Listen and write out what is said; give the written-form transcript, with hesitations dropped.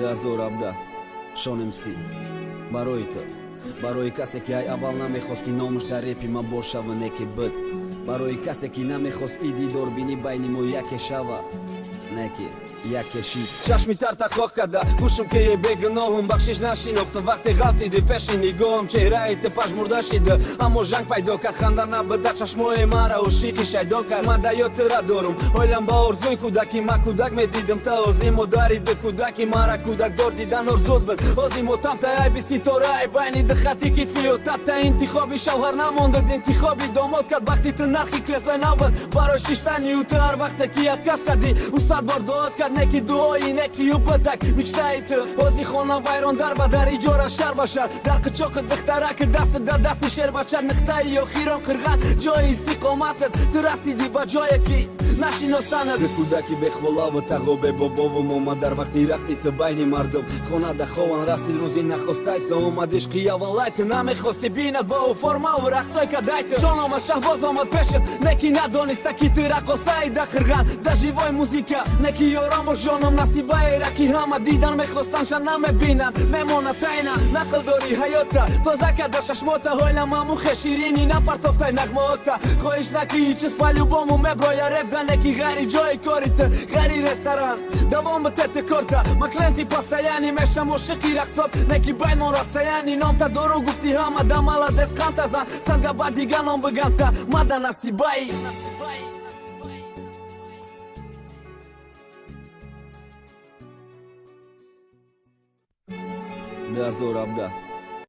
2017, Шон МС. Барои ту, барои касе, ки ай аввал намехост, ки номаш дар репи ман бошава, не ки буд, барои касе, ки намехост и дидорбинӣ байни мо яке шава, не ки яке шид. Чашми тар тақоқ карда гӯшам, ки е бегуноҳум, бахшиш нашинохтам. Вақте ғалтиди пеши нигоҳам, чеҳраи ту пажмурда шида, аммо жанг пайдо кард, ханда набуда чашмои мара ошиқи шайдо кард. Ман да ёд тура дорум, ойлам ба орзуи кӯдаки ман кӯдак медидам та ози модари ду кӯдаки мара кӯдакдор дидан орзуд буд. Ози мотам та айби ситораи байни ду хати китфиё тата интихоби шавҳар намондад, интихоби домод кард. Бахти ту нархи кресло набуд барои шиштани ӯ. Ту ҳар вақте ки отказ кардӣ, ӯ сад бор дуот кард, неки дуои некию будак мечтаи ту. Ози хона вайрон, дар ба дар, иҷора, шар ба шар, дар қичоқи духтараки даст дар дасти шербача, нуқтаи охирон қирған ҷои истиқоматат. Ту расидӣ ба ҷое, ки нашиносанад. Ту кӯдаки бехолаву тағо, бебобову мома, дар вақти рақси ту байни мардум хонада хован расид. Рӯзи нахостай ту омад, ишқи аввалай ту намехости бинад бо ӯ формаву рақсой кадай ту. Шон омад, Шаҳбоз омад пешат, неки надониста, ки ту раққосаи да қирған, да живой музыка, неки ёрам бош, ҷоном, насибаера, ки ҳама дидан мехостанд, ша намебинанд, мемонад тайна. Нақл дори ҳаёта тоза карда чашмота, ҳойлам мамухе ширини напартофтай нағмаота. Хоҳиш наки чиз по-любому меброя реп да, неки ғайри ҷои кори ту, ғайри ресторан давом битете корта. Ма клиенти постоянный мешам, ошиқи рақсот, неки байнмон расстояние. Номта дору гуфти ҳама да маладес қантазан санга ба дига ном биганта мада насибаи. 2017.